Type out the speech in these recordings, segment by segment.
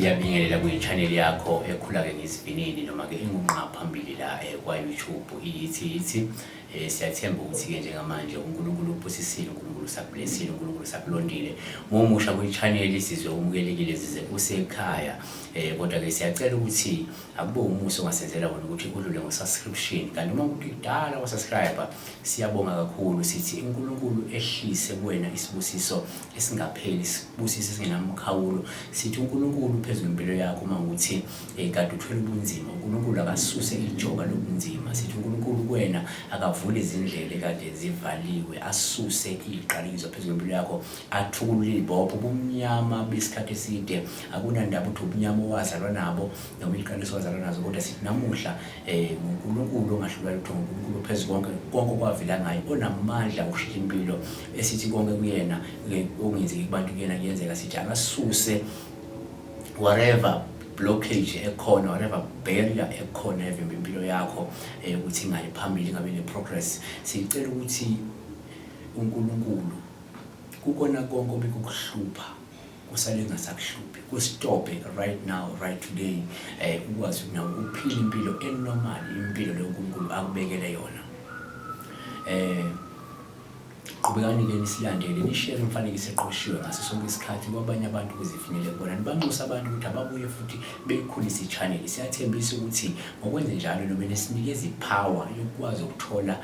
Ngiyabingelela kwi-channel yakho ekhula-ke ngesivinini noma-ke ingungqa phambili la kwa-YouTube iyithi yithi. Siyathemba ukuthi-ke njengamanje uNkulunkulu ubusisile, uNkulunkulu usakublessile, uNkulunkulu usakulondile. Mumusha kwi-channel sizwe umukelekile zize usekhaya. Kodwa-ke siyacela ukuthi akube umusa ongasenzela wona ukuthi udlule ngo-subscription, kanti uma ukuthi kudala wa-subscribe siyabonga kakhulu, sithi uNkulunkulu ehlise kuwena isibusiso esingapheli, isibusiso esingenamkhawulo. Sithi uNkulunkulu phezu kwempilo yakho uma ukuthi kade uthwele ubunzima, uNkulunkulu akasuse ijoka lobunzima. Sithi uNkulunkulu kuwena akavule izindlela ekade zivaliwe, asuse iziqalekiso phezu kwempilo yakho, athukulule izibopho. Ubumnyama besikhathi eside akunandaba ukuthi ubumnyama owazalwa nabo noma iziqalekiso owazalwa nazo, kodwa sithi namuhla nguNkulunkulu ongahlulwa lutho, nguNkulunkulu phezu konke konke okwavela ngaye, onamandla okushintsha impilo, esithi konke kuyena okungenzeki kubantu kuyena kuyenzeka. Sithi akasuse whatever blockage ekhona, whatever barrier ekhona evimba impilo yakho ukuthi ingayi phambili, ingabe ne-progress. Sicela ukuthi uNkulunkulu kukona konke obekukuhlupha kusale kungasakuhluphi, kustophe right now, right today, ukwazi ukuthi nawe uphile impilo enormal, impilo leyo uNkulunkulu akubekele yona. Qhubekani-ke nisilandele, nishere imifanekiso eqoshiwe ngaso sonke isikhathi kwabanye abantu ukuze ifinyelele kubona. Nibanxuse abantu ukuthi ababuye futhi beyikhulise i-channel. Siyathembisa ukuthi ngokwenze njalo nobe nisinikeza i-power yokukwazi ukuthola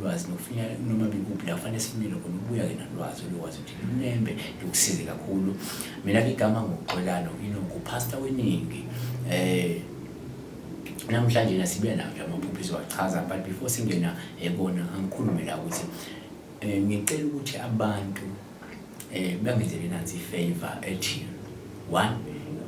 ulwazi nokufinyelela noma bekuphi la kufanele sifinyelele khona, ukubuya-ke nalwazi olukwazi ukuthi lunembe lukusize kakhulu. Mina-ke igama nguXolano Inoku, pastor weningi. Namhlanje nasibuya nawo nje amaphupho izowachaza, but before singena kona angikhulume la ukuthi ngicela ukuthi abantu bangenzele nansi i-favor ethi one,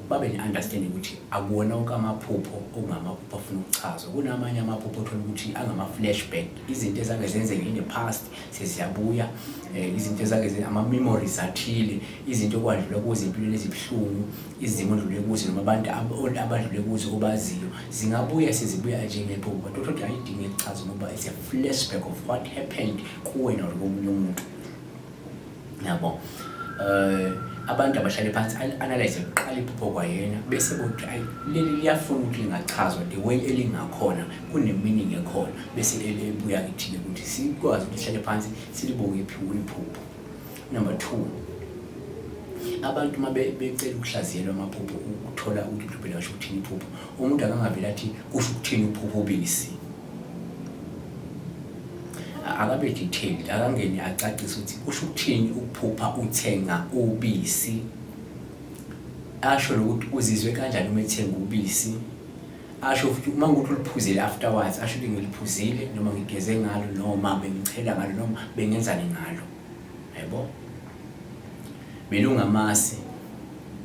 babe ne-understanding ukuthi akuwona wonke amaphupho okungamaphupho afuna ukuchazwa. Kunamanye amaphupho othola ukuthi angama-flashback, izinto ezake zenzeke in the past seziyabuya, izinto ezake ama-memories athile, izinto okwadlula kuzo empilweni ezibuhlungu, izimo odlule kuzo noma abantu abadlule kuzo obaziyo zingabuya sezibuya njengephupho, but uthola ukuthi ayidingi ukuchazwa ngoba it's a flashback of what happened kuwena or komunye umuntu, yabo. Abantu abahlale phansi analyze kuqala iphupho kwayena, bese bothi ayi leli liyafuna ukuthi lingachazwa the way elingakhona, kune-meaning ekhona, bese elibuya kithina ukuthi sikwazi ukuthi sihlale phansi silibuke iphupho. Number two, abantu uma becela ukuhlaziyelwa amaphupho, ukuthola ukuthi mhlawumbe lingasho ukuthini iphupho, umuntu akangavele athi kusho ukuthini uphupho ubisi. Akabe detailed, akangene acacise ukuthi kusho ukuthini ukuphupha uthenga ubisi, asho nokuthi uzizwe kanjani uma ethenga ubisi, asho futhi uma ngukuthi uliphuzile afterwards, asho ukuthi ngiliphuzile noma ngigeze ngalo noma bengichela ngalo noma bengenzani ngalo, yabo. Belungamasi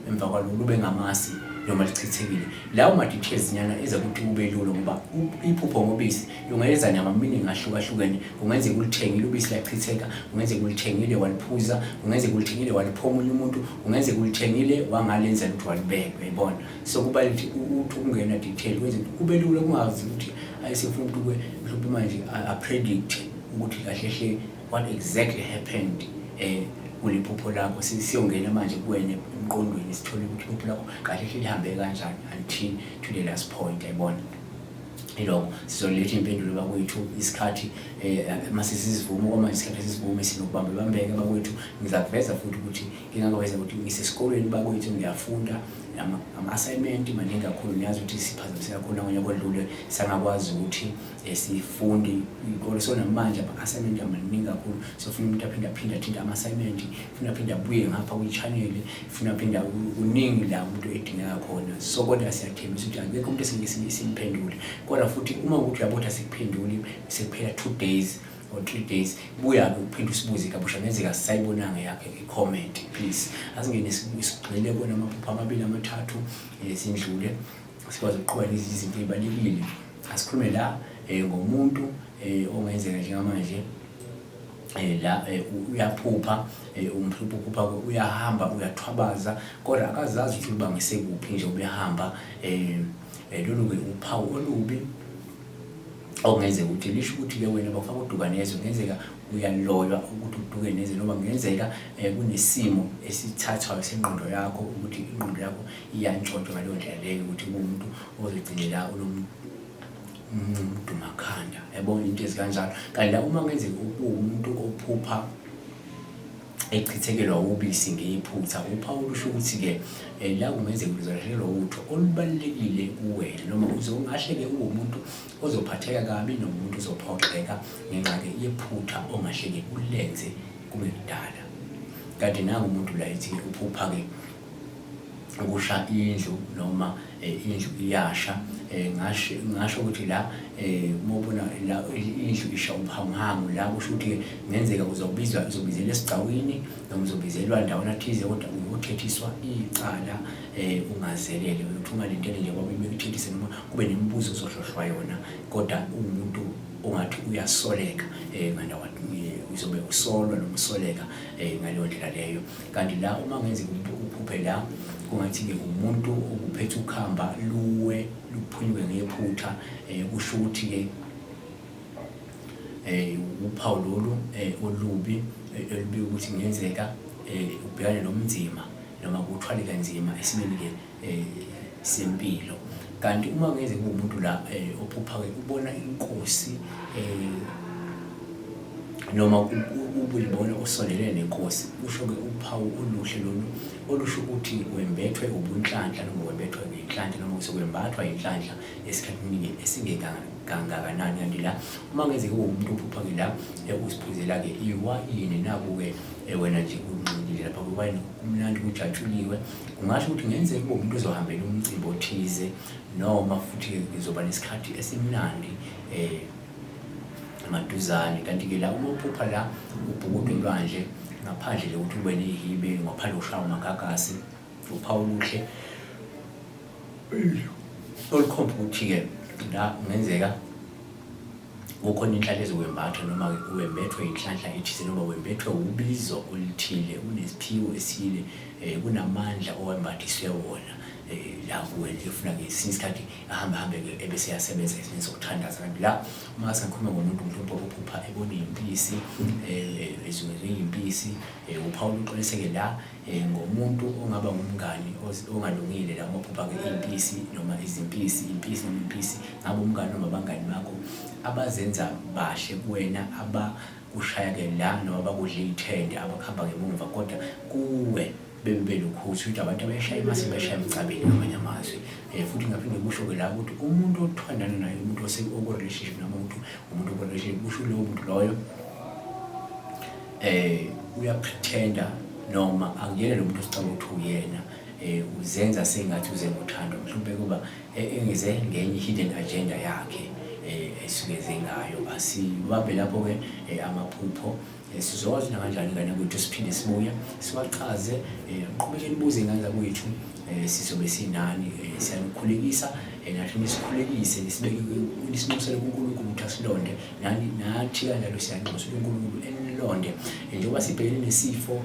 emva kwalokho lube ngamasi noma lichithekile. Lawo ma-details nyana eza ukuthi kube lula, ngoba iphupho ngobisi lungenza nama-meaning ahlukahlukene. Kungenzeka ulithengile ubisi lachitheka, kungenzeka ulithengile waliphuza, kungenzeka ulithengile walipha omunye umuntu, kungenzeka ulithengile wangalenza lutho walibeka, uyayibona. So kubalulekile ukuthi ukungena detail kwenze ukuthi kube lula, kungazi ukuthi ayisefuna umuntu mhlawumbe manje a-predict ukuthi kahle hle what exactly happened kulephupho lakho. Siyongena manje kuwena emqondweni, sithole ukuthi iphupho lakho kahle hle lihambe kanjani until to the last point, yayibona. Ilokho sizoletha impendulo bakwethu. Isikhathi mase sisivume kwamanje, isikhathi sisivume sinokubamba bambeke bakwethu. Ngizakuveza futhi ukuthi ngingakuveza ukuthi ngisesikolweni bakwethu, ngiyafunda, ama-assignment maningi kakhulu. Niyazi ukuthi siphazamiseka kakhulu nangonyaka odlule, sangakwazi ukuthi sifunde iy'kole, so namanje ama-assignment amaningi kakhulu. So funa umuntu aphinde aphinde athinte ama-assignment, funa aphinde abuye ngapha kwi-channel, funa aphinda kuningi la umuntu edingeka khona. So kodwa siyathembisa ukuthi akekho umuntu esingeke simphendule, kodwa futhi uma ukuthi uyabona asikuphenduli sekuphela 2 days or 3 days, buya-ke uphinde usibuze kabusha, ngenzeka sisayibonanga yakhe i-comment. Please asingene sigxile kuwona amaphupho amabili amathathu, sindlule sikwazi ukuqhuba lezi izinto ey'balulekile. Asikhulume la ngomuntu ongenzeka njengamanje la uyaphupha, umhlupho uphupha uyahamba uyathwabaza, kodwa akazazi ukuthi ulibangisekuphi nje ubehamba. Lolu-ke uphawu olubi. Okungenzeka ukuthi lisho ukuthi-ke wena bakufaka uduka nezwe, kungenzeka uyaloywa ukuthi uduke nezwe noma kungenzeka kunesimo esithathwayo sengqondo yakho ukuthi ingqondo yakho iyantshontshwa ngaleyo ndlela leyo ukuthi ube umuntu ozogcinela unomdumakhanda, yabo into ezikanjalo. Kanti la uma kungenzeka ubuwumuntu ophupha echithekelwa ubisi ngephutha, uphawu lusho ukuthi-ke la kungenzeka uzolahlekelwa utho olubalulekile kuwena noma ungahle-ke ube umuntu ozophatheka kabi noma umuntu ozophoxeka ngenxa-ke yephutha ongahle-ke ulenze kungekudala. Kanti nangu umuntu la ethi-ke uphupha-ke ukusha indlu noma indlu iyasha ngasho ngasho ukuthi la uma ubona la indlu isha ubuhanguhangu la kusho ukuthi kungenzeka uzobizwa uzobizelwa esigcawini noma uzobizelwa ndawana thize kodwa uyothethiswa icala ungazelele uyothi ungalindele nje ngoba bekuthethise noma kube nemibuzo ozohlohlwa yona kodwa uwumuntu ongathi uyasoleka ngandawana uzobe usolwa noma usoleka ngaleyo ndlela leyo. Kanti la uma kungenzeka uphuphe la kungathi-ke umuntu okuphethe ukhamba luwe luphunyuke ngephutha kusho ukuthi-ke uphawu lolu olubi olubika ukuthi kungenzeka ubhekane nomnzima noma kuthwale kanzima esimeni-ke sempilo. Kanti uma kungenzeka ube umuntu la ophupha-ke ubona inkosi noma ubulibona usondelene nenkosi, kusho-ke uphawu oluhle lolu olusho ukuthi wembethwe ubunhlanhla noma wembethwe ngenhlanhla noma uzokwembathwa inhlanhla esikhathini esingekangakanani. Kanti la uma kungenzeka ube umuntu ophupha-ke la uziphuzela-ke iwayini, naku-ke wena nje unxilile lapha kwiwayini kumnandi kujatshuliwe, kungasho ukuthi kungenzeka kube umuntu ozohambela umcimbi othize noma futhi-ke ngizoba nesikhathi esimnandi maduzane. Kanti-ke la uma uphupha la ubhukuda olwandle ngaphandle nje ukuthi ube nehibe, ngaphandle kokushaya amagagasi, uphawu oluhle olukhomba ukuthi-ke la kungenzeka kukhona inhlanhla ezokwembathwa noma wembethwe inhlanhla ethize noma wembethwe ubizo oluthile, unesiphiwo esithile, kunamandla owembathiswe wona la kuwena efuna ngesinye isikhathi ahambe ahambe-ke ebese eyasebenza esinye sokuthandaza. Kanti la uma singakhuluma ngomuntu mhlawumbe ophupha ebona iy'mpisi ezungezwe iy'mpisi, uphawu luqiniseke la ngomuntu ongaba ngumngani ongalungile la uma uphupha-ke iy'mpisi noma izimpisi, impisi noma impisi, ngabe umngani noma abangani bakho abazenza bahle kuwena, abakushaya-ke la noma abakudla iy'thende, abakuhamba ngemumva kodwa kuwe bebe belukhuthi ukuthi abantu abeshaya imasi beshaya emcabeni ngamanye amazwi. Futhi ngaphinde kusho-ke la ukuthi umuntu othandana naye, umuntu oku-relationship noma ukuthi umuntu oku-relationship, kusho lowo muntu loyo uyapretenda noma akuyena lo muntu osicabanga ukuthi uyena, uzenza sengathi uze ngothando, mhlawumbe kuba engeze ngenye hidden agenda yakhe esuke eze ngayo. Asibambe lapho-ke amaphupho, sizokwazi nakanjani ingane yakwethu siphinde sibuye siwachaze. Qhubeke nibuze ingane zakwethu, sizobe sinani, siyanikhulekisa, nathi nisikhulekise, nisibeke nisinxusele kuNkulunkulu ukuthi asilonde nani, nathi kanjalo siyanxusa ukuthi uNkulunkulu enilonde. Njengoba sibhekene nesifo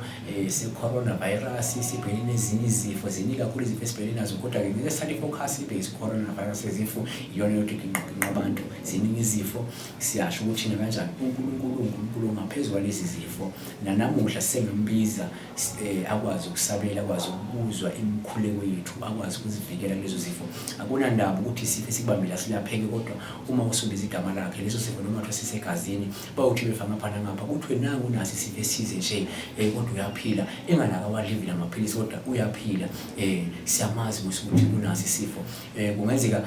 se-coronavirus, sibhekene nezinye izifo, ziningi kakhulu izifo esibhekene nazo, kodwa-ke ngeke sithathe i-focus ibhekise i-coronavirus, izifo iyona yodwa eginqaginqa abantu, ziningi izifo. Siyasho ukuthi nakanjani uNkulunkulu uNkulunkulu ongaphezu kwalezi zifo, nanamuhla sisengambiza akwazi ukusabela, akwazi ukuzwa imikhuleko yethu, akwazi ukuzivikela kulezo zifo. Akunandaba ukuthi isifo esikubambile asilapheke, kodwa uma usubiza igama lakhe leso sifo noma kuthiwa sisegazini, bawuthi befa ngapha nangapha kuthiwe nangu unaso isifo esithize nje, kodwa uyaphila, enganaka awadlivi namaphilisi kodwa uyaphila. Siyamazi ukuthi unaso isifo. Kungenzeka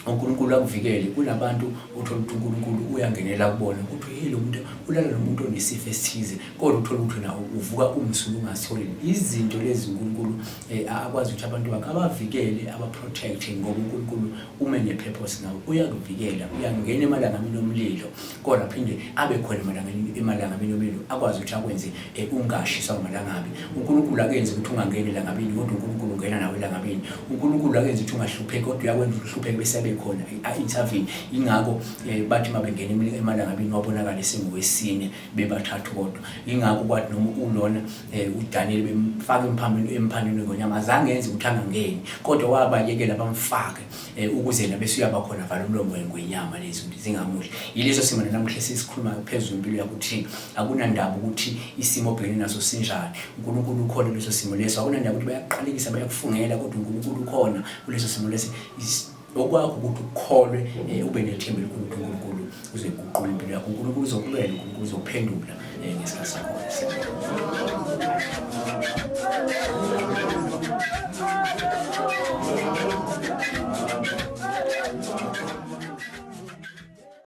uNkulunkulu akuvikele. Kunabantu othola ukuthi uNkulunkulu uyangenela kubona ukuthi hey, lo muntu ulala nomuntu onesifo esithize, kodwa uthola ukuthi wena uvuka umsulu ungasitholi. Izinto lezi uNkulunkulu akwazi ukuthi abantu bakhe abavikele, abaprotect, ngoba uNkulunkulu ume ne-purpose ngawe, uyakuvikela, uyangena emalangamini omlilo, kodwa aphinde abe khona emalangamini omlilo, akwazi ukuthi akwenze ungashiswa ngamalangabi. uNkulunkulu akenzi ukuthi ungangeni elangabini, kodwa uNkulunkulu ungena nawe elangabini. uNkulunkulu akenzi ukuthi ungahlupheki, kodwa uyakwenza ukuthi uhlupheke bese abe khona, a-intervene. Ingakho bathi uma bengena emalangabini wabonakala esengowesine, bebathathu. Kodwa ingakho kwathi noma ulona uDaniel bemfaka emphandeni wengonyama, azange enze ukuthi angangeni, kodwa wabayekela bamfake ukuze yena bese uyaba khona, vala umlomo wengwenyama lezi ukuthi zingamudli. Yileso simo namuhla sisikhuluma phezulu impilo yakho, ukuthi akunandaba ukuthi isimo obhekene naso sinjani, uNkulunkulu ukhona kuleso simo leso. Akunandaba ukuthi bayaqalekisa, bayakufungela, kodwa uNkulunkulu ukhona kuleso simo leso. Okwakho ukuthi ukholwe, ube nethemba elikhulu ukuthi uNkulunkulu uzoyiguqula impilo yakho, uNkulunkulu uzokulwela, uNkulunkulu uzophendula ngesikhathi sakho.